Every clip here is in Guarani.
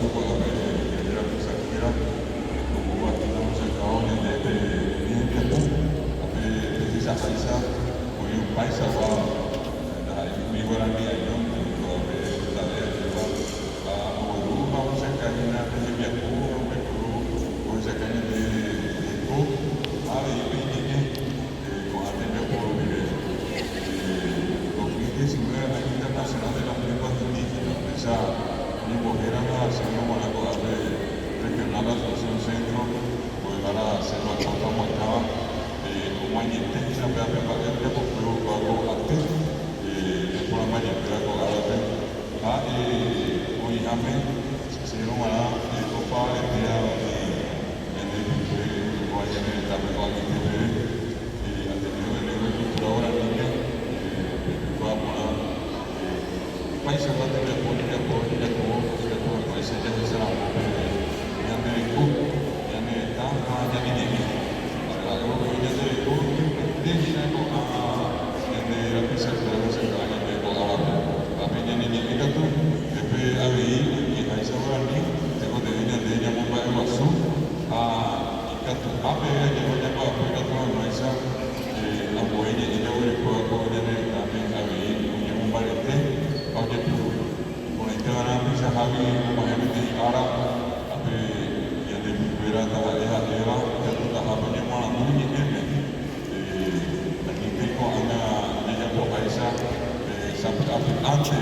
guasu ko'ápe ñande rapichakuéra oúva hína ohechakuaávo ñande pe umi hembiapo ha pe pehechaháicha oĩ opaichagua ndaha'éi umi guarani añónte ko'ápe hetave ajéva ha ogueru ha ohechaka hína pe hembiapo ha oipuru ohechaka ñande heko ha avei pe iñe'ẽ ko'ã tembiapo rupive. 2019 Año Internacional de las Lenguas Indígenas, péicha oñembohéra ha chéverõ g̃uarã ko'ápe Regional Asunción Centro, mbo'ehára Selva Acosta omoakãva, omoañete hína péva pe mba'e ojapokuévo kóva ko aty neporãmbajepéva ko árape ha oĩháme chéverõ g̃uarã opavavetéva umi ñande ypykue oikóva ñane retãme ko'ag̃aite peve. Ateneo de Lengua y Cultura Guaraníme peikuaa porã opaichagua tembiapo ojejapo ojejapo ikatu hag̃uáicha jahecharamo pe ñande reko, ñane retã ha ñane ñe'ẽ. Ha'e voi ñande reko ypyete hína ko'ã ñande rapichakuéra ohechakuaa ñande ko árape. Ha pe ñane ñe'ẽ katu jepe avei oikeháicha guarani tekotevẽ ñande ñamomba'eguasu ha Ikatuhápe ajépa ñamba'apo ikatu hag̃uáicha ambue ñe'ẽ jaguerekóva ko ñane retãme avei oñemombarete ha ojepuru. Iporãite va'erã peichahágui og̃uahẽ peteĩ ára ha pe ñande ypykuéra taha'e ha'éva ikatutahápe oñemoarandu iñe'ẽme. Anínte ko'ág̃a jajapoháicha sapy'apy'ánte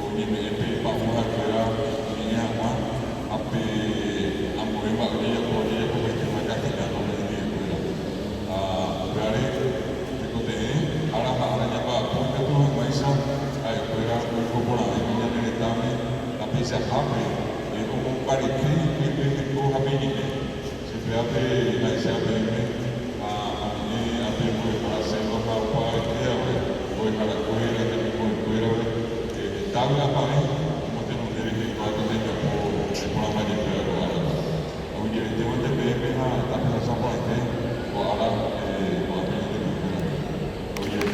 oñeme'ẽ pe pa'ũ ha'ekuéra oñe'ẽ hag̃ua. Ha pe ambue mba'e ojejapo ojejapopaitéma castellano-pe hendivekuéra. Ha upévare tekotevẽ ára ha ára ñamba'apo ikatu hag̃uáicha ha'ekuéra oiko porãve ko ñane retãme ha peichahápe omombarete hikuái pe heko ha pe iñe'ẽ. Che pévape ha'eche peẽme ha ame'ẽ ape mbo'ehára selva ha opavavetévape, mbo'eharakuéra, temimbo'ekuérape, heta vy'apavẽ.